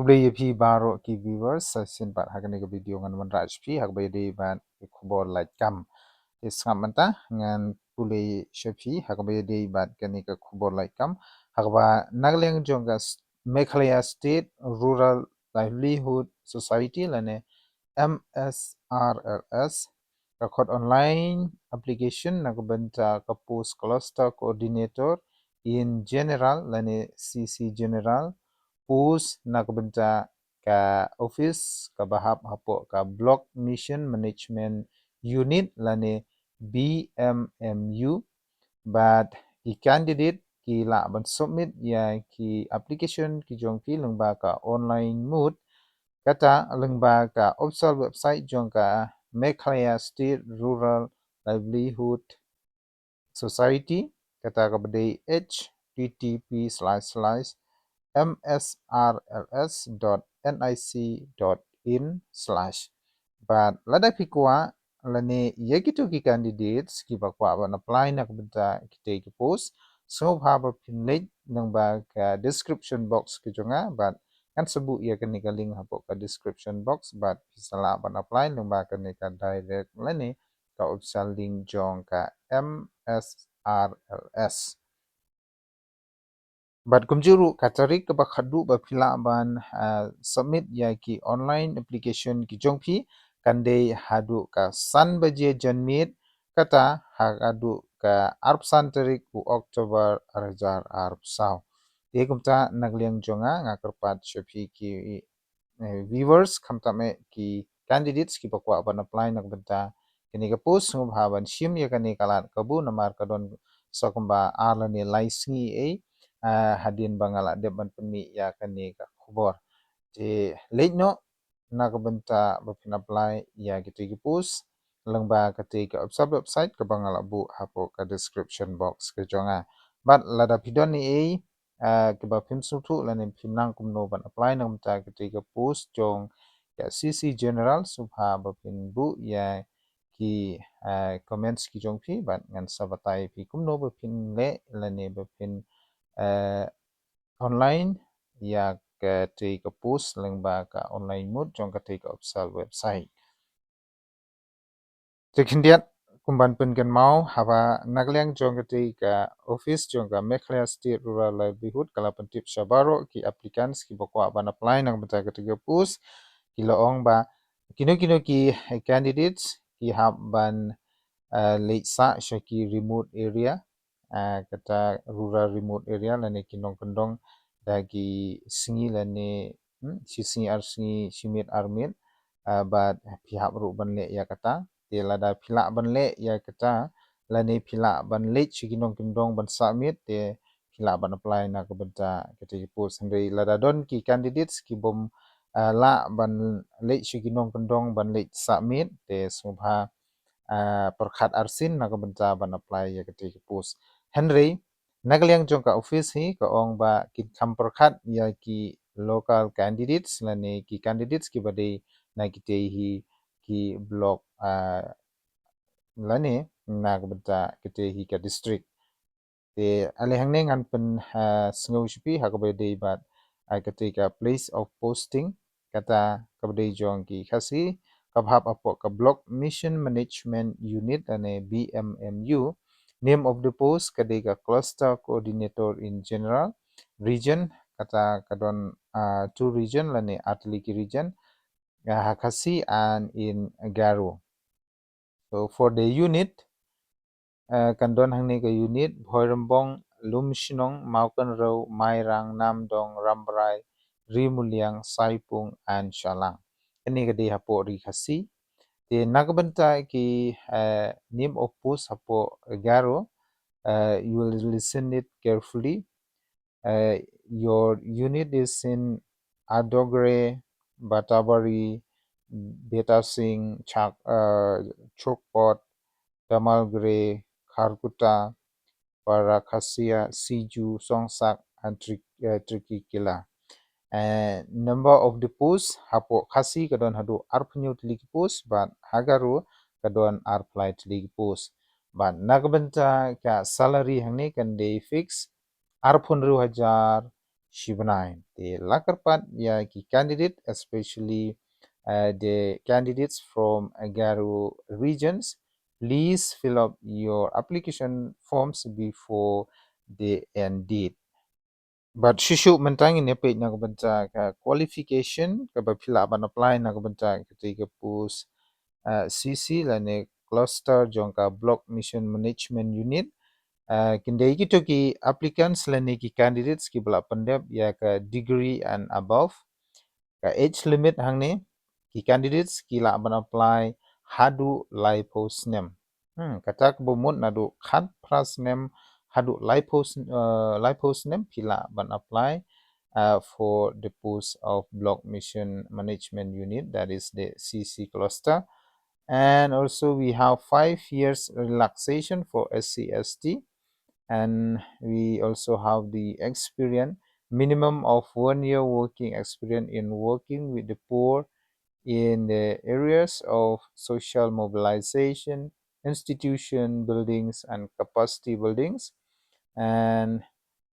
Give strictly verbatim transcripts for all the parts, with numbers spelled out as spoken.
Khublei ïa phi baroh ki viewers, sa shisien pat ha kane ka video ngan wanrah sha phi ha kaba ïadei bad ki khubor lait kam. Te sngap mynta ngan pule sha phi ha kaba ïadei bad kane ka khubor lait kam, ha kaba na ka liang jong ka Meghalaya State Rural Livelihood Society lane M S R L S ka khot online application na ka bynta ka post Cluster Coordinator in General lane C C General, post na ka bynta ka office kaba hap hapoh ka Block Mission Management Unit lane B M M U. Bad ki candidate ki lah ban submit ïa ki application ki jong ki lyngba ka online mode, kata lyngba ka official website jong ka Meghalaya State Rural Livelihood Society, kata kaba dei H T T P slash slash M S R L S dot N I C dot in slash. Bad lada phi kwah lane ïa kito ki candidates kiba kwah ban apply na ka bynta kitei ki post, sngewbha ba phin leit lyngba ka description box ka jong nga, bad ngan sa buh ïa kane ka link hapoh ka description box, bad phi sa lah ban apply lyngba kane ka direct lane ka official link jong ka M S R L S. Bad kumjuh ruh ka tarik kaba khadduh ba phi lah ban, ah, submit ïa ki online application ki jong phi kan dei haduh ka san baje janmiet, kata haduh ka arphew san tarik u October ar hajar arphew saw. Te kumta na ka liang jong nga, nga kyrpad sha phi ki eh, viewers, khamtam eh ki candidates kiba kwah ban apply na ka bynta kane ka post, sngewbha ban shim ïa kane ka lad kabu namar ka don sa kumba ar lane lai sngi eh, eh, hadien ba nga la dep ban pynmih ïa kane ka khubor. Te leit noh na ka bynta ba phin apply ïa kitei ki post lyngba katei ka website, website kaba nga la buh hapoh ka description box ka jong nga. Bad lada phi don ei ei, ah, kiba phim sngewthuh lane phim nang kumno ban apply na ka bynta kitei ka post jong ka C C General, sngewbha ba phin buh ïa ki, ah, comments ki jong phi, bad ngan sa batai phi kumno ba phin leh lane ba phin, ah, online ïa katei ka post lyngba ka online mode jong katei ka official website. Te khyndiat, kum ban pynkynmaw, haba na ka liang jong katei ka office jong ka Meghalaya State Rural Livelihood ka la pyntip sha baroh ki applicants kiba kwah ban apply na ka bynta katei ka post, ki la ong ba kino kino ki candidates ki hap ban, eh, leit sah sha ki remote area, ah, kata rural remote area lane ki nongkyndong da ki sngi lane, hmm, shi sngi ar sngi, shi miet ar miet, ah, bad phi hap ruh ban leh ïa kata. Te lada phi lah ban leh ïa kata lane phi lah ban leit sha ki nongkyndong ban submit, te phi lah ban apply na ka bynta katei ka post. Hynrei lada don ki candidates ki bym, ah, lah ban leit sha ki nongkyndong ban leit submit, te sngewbha, ah, pyrkhat arsien na ka bynta ban apply ïa katei ka post. Hynrei na ka liang jong ka office hi ka ong ba kin kham pyrkhat ïa ki local candidates lane ki candidates kiba dei na kitei hi ki block, ah, lane na ka bynta kitei hi ka district. Te ale hangne ngan pyn, ah, sngew sha phi ha kaba dei bad, ah, katei ka place of posting, kata kaba dei jong ki Khasi, kaba hap hapoh ka Block Mission Management Unit lane B M M U. Name of the post ka dei ka Cluster Coordinator in General. Region, kata ka don, ah, two region lane ar tylli ki region, ah, ha Khasi and in Garo. So for the unit, eh, kan don hangne ka unit Bhoirymbong, Lumshnong, Mawkynrew, Mairang, Namdong, Rambrai, Rimuliang, Saipung and Shallang. Kane ka dei hapoh Ri Khasi. Te na ka bynta ki, eh, name of post hapoh Garo, eh, you will listen it carefully. Uh, your unit is in Adogre, Batabari, Betasing, Chak-, uh, Chokpot, Damalgre, Kharkuta, Parakhasia, Siju, Songsak, and Tri-, uh, Trikikila. Uh, number of the post, hapoh Khasi ka don haduh arphew hynñiew tylli ki post, bad ha Garo ka don arphew lai tylli ki post. Bad na ka bynta ka salary hangne kan dei fix, arphew hynriew hajar shibnai. Te la kyrpad ïa ki candidate, especially uh, the candidates from Garo regions, please fill up your application forms before the end date. Bad shuh shuh mynta ngin ïa peit na ka bynta ka qualification kaba phi lah ban apply na ka bynta ka te ka post uh, C C lane cluster jong ka Block Mission Management Unit. Uh, kin dei kito ki applicants lane ki candidates kiba la pyndep ïa ka degree and above. Ka age limit hangne, ki candidates ki lah ban apply haduh laiphew snem. Hmm, kata kaba mut naduh khatphra snem haduh laiphew sn- uh, laiphew snem phi lah ban apply uh, for the post of Block Mission Management Unit, that is the C C cluster. And also we have five years relaxation for S C S T. And we also have the experience, minimum of one year working experience in working with the poor in the areas of social mobilization, institution buildings and capacity buildings. And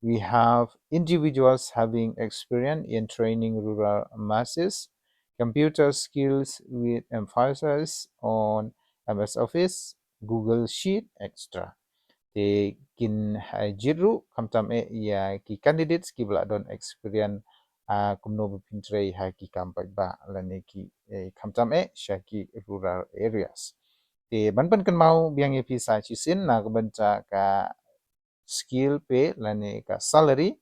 we have individuals having experience in training rural masses, computer skills with emphasis on M S Office, Google Sheet, et cetera. Te kin, uh, jied ruh khamtam eh ïa ki candidates kiba la don experience uh, kumno ba phin trei ha ki kam paidbah lane ki eh, khamtam eh sha ki rural areas. Te ban pynkynmaw biang ïa phi sa shisien na ka bynta ka skill pay lane ka salary,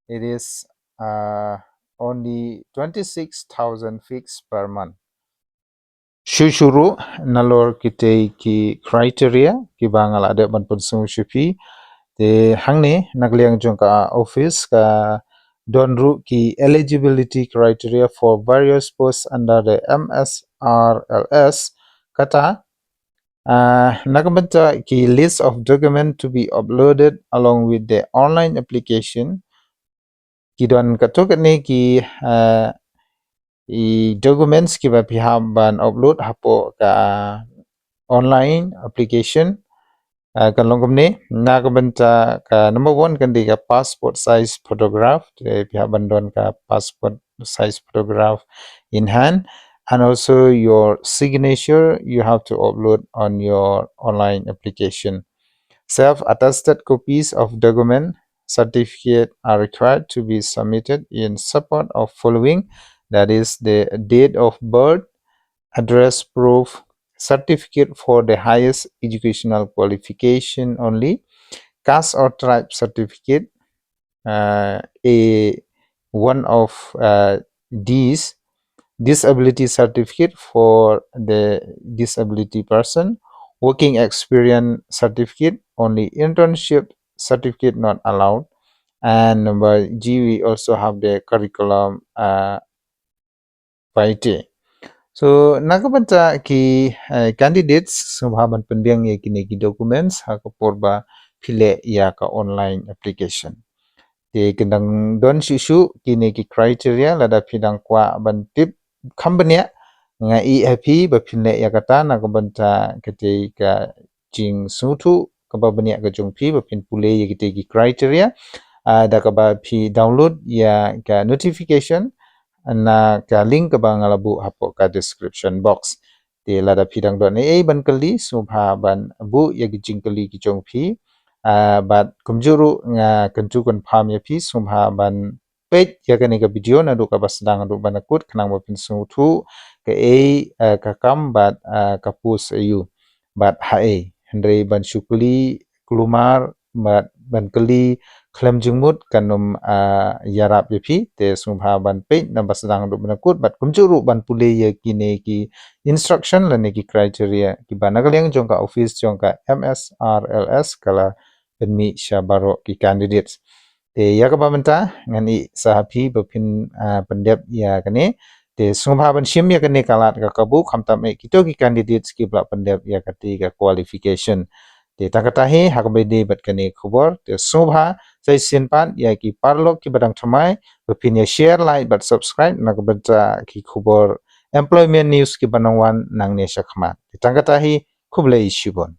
it is uh, only twenty six thousand fixed per month. Shuh shuh ruh nalor kitei ki criteria kiba nga la dep ban pynsngew sha phi. Te hangne na ka liang jong ka office ka don ruh ki eligibility criteria for various posts under the M S R L S. Kata uh, na ka bynta ki list of document to be uploaded along with the online application. Ki don katto katne ki uh, i documents kiba phi hap ban upload hapoh ka online application. Uh, kan long kumne, na ka bynta ka number one kan dei ka passport size photograph. Te phi hap ban don ka passport size photograph in hand, and also your signature you have to upload on your online application. Self-attested copies of document certificate are required to be submitted in support of following, that is the date of birth, address proof, certificate for the highest educational qualification only, caste or tribe certificate, uh, a one of uh, these, disability certificate for the disability person, working experience certificate only, internship certificate not allowed. And number G, we also have the curriculum uh, vitae. So na ka bynta ki uh, candidates sngewbha ban pynbiang ïa kine ki documents ha ka por ba phi leh ïa ka online application. Te kin dang don shuh shuh kine ki criteria, lada phi dang kwah ban tip kham bniah, nga ïohi ha phi ba phin leh ïa kata na ka bynta katei ka jingsngewthuh kaba bniah ka jong phi ba phin pule ïa kitei ki criteria. Uh, da kaba phi download ïa ka notification na ka link kaba nga la buh hapoh ka description box. Te lada phi dang don ei ei ban kylli, sngewbha ban buh ïa ki jingkylli ki jong phi. Uh, bad kumjuh ruh nga kyntu kynpham ïa phi, sngewbha ban peit ïa kane ka video naduh kaba sdang haduh ba kut khnang ba phin sngewthuh kaei uh, ka kam bad uh, ka post aïu bad haei. Hynrei ban shu kylli kulmar bad ban kylli khlem jingmut kan ym uh, ïarap ïa phi. Te sngewbha ban peit naba sdang haduh ba kut bad kumjuh ruh ban pule ïa kine ki instruction lane ki criteria kiba na ka liang jong ka office jong ka M S R L S ka la pynmih sha baroh ki candidates. Te ïa kaba mynta ngan ïohi sa ha phi ba phin uh, pyndep ïa kane. Te sngewbha ban shim ïa kane ka lad ka kabu khamtam eh kito ki candidates kiba la pyndep ïa kata ka qualification. Te tang kata hi ha kaba ïadei bad kane ka khubor. Te sngewbha sa shisien pat ïa ki paralok kiba dang thymmai ba phin ïa share, like bad subscribe na ka bynta ki khubor employment news kiba nang wan nangne sha khmat. Te tang kata hi, khublei shibun.